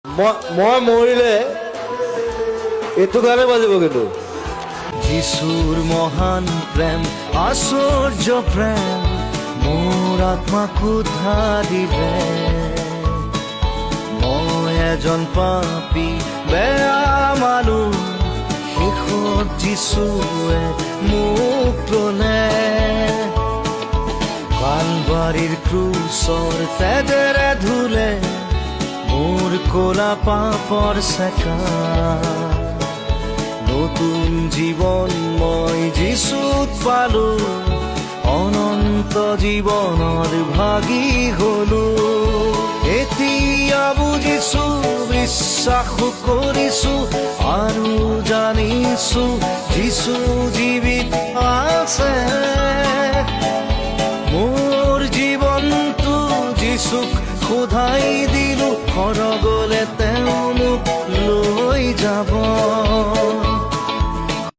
মই মৰিলে এইটো গানে বাজিব কিন্তু। যীশুৰ মহান প্ৰেম, আশ্চৰ্য প্ৰেম, মোৰ আত্মাক উদ্ধাৰ দিলে। মই এজন পাপী বেয়া মানুহ, শেষত যীশুৱে মোক ল'লে। কালবাৰীৰ ক্ৰুচৰ তেজেৰে ধুলে মোৰ ক'লা পাপৰ চেকা। নতুন জীৱন মই যীশুত পালো, অনন্ত জীৱনৰ ভাগী হলো। এতিয়া বুজিছো, বিশ্বাস কৰিছো আৰু জানিছো, যীশু জীৱিত আছে। মোৰ জীৱনটো যীশুক শোধাই দিলো, সৰগলে তেওঁ মোক লৈ যাব।